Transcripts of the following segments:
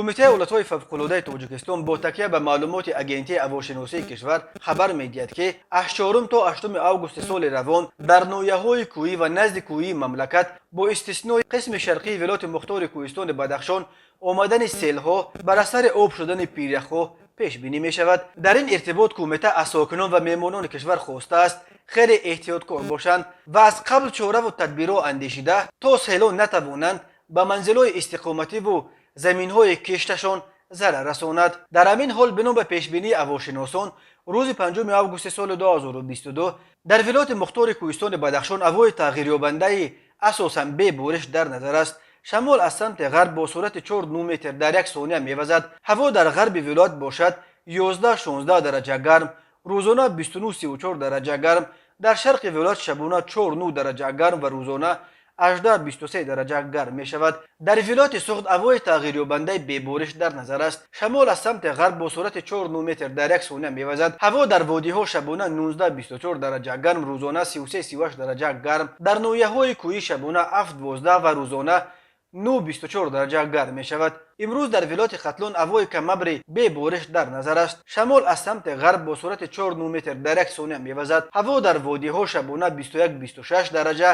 Кумитаи ҳолатҳои фавқулодаи Тоҷикистон бо такя ба маълумоти Агентии ҳавошиносии кишвар хабар медиҳад, ки аз 4 то 8 августи соли равон дар ноҳияҳои кӯҳӣ ва назди кӯҳии мамлакат бо истиснои қисми шарқии вилояти мухтори Кӯҳистони Бадахшон омадани селҳо бар асари об шудани пиряхҳо пешбинӣ мешавад. Дар ин иртибот кумита аз сокинон ва меҳмонони кишвар хостааст, хеле эҳтиёткор бошанд ва аз қабл чораву тадбирҳо андешида, то селҳо натавонанд ба манзилҳои истиқомативу заминҳои кишташон зарар расонад. Дар ҳамин ҳол, бино ба пешбинии ҳавошиносон, рӯзи 5 августи соли 2022 дар вилояти мухтори Кӯҳистони Бадахшон ҳавои тағйирёбандаи асосан бебориш дар назар аст. Шамол аз самти ғарб бо суръати 4 метр дар як сония мевазад. Ҳаво дар ғарби вилоят бошад 11-16 дараҷа гарм, рӯзона 29-34 дараҷа гарм, дар шарқи вилоят шабона 4 дараҷа гарм ва рӯзона 18-23 дараҷа гарм мешавад. Дар вилояти Суғд ҳавои тағйирёбандаи бебориш дар назар аст. Шамол аз самти ғарб бо суръати 4 метр дар як сония мевазад. Ҳаво дар водиҳо шабона 19-24 дараҷа гарм, рӯзона 33-38 дараҷа гарм, дар ноҳияҳои кӯҳӣ шабона 7-12 ва рӯзона 9-24 дараҷа гарм мешавад. Имрӯз дар вилояти Хатлон ҳавои камабри бебориш дар назар аст. Шамол аз самти ғарб бо суръати 4 метр дар як сония мевазад. Ҳаво дар водиҳо шабона 21-26 дараҷа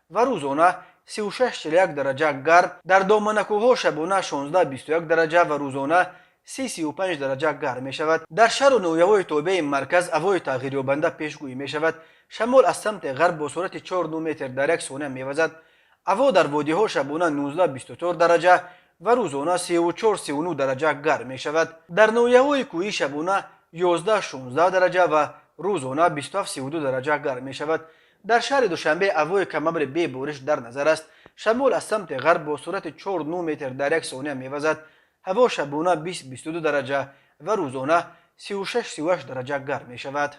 ва рӯзона 36-41 дараҷа гарм, дар доманакӯҳҳо шабона 16-21 дараҷа ва рӯзона 30-35 дараҷа гарм мешавад. Дар шаҳру ноҳияҳои тобеи марказ ҳавои тағйирёбанда пешгӯӣ мешавад. Шамол аз самти ғарб бо суръати 4 метр дар як сония мевазад. Ҳаво дар водиҳо шабона 19-24 дараҷа ва рӯзона 34-39 дараҷа гарм мешавад. Дар ноҳияҳои кӯҳӣ шабона 11-16 дараҷа ва рӯзона 27-32 дараҷа гарм мешавад. Дар шаҳри Душанбе ҳавои камабри бебориш дар назар аст. Шамол аз самти ғарб бо суръати 4 метр дар як сония мевазад. Ҳаво шабона 20-22 дараҷа ва рӯзона 36-38 дараҷа гарм мешавад.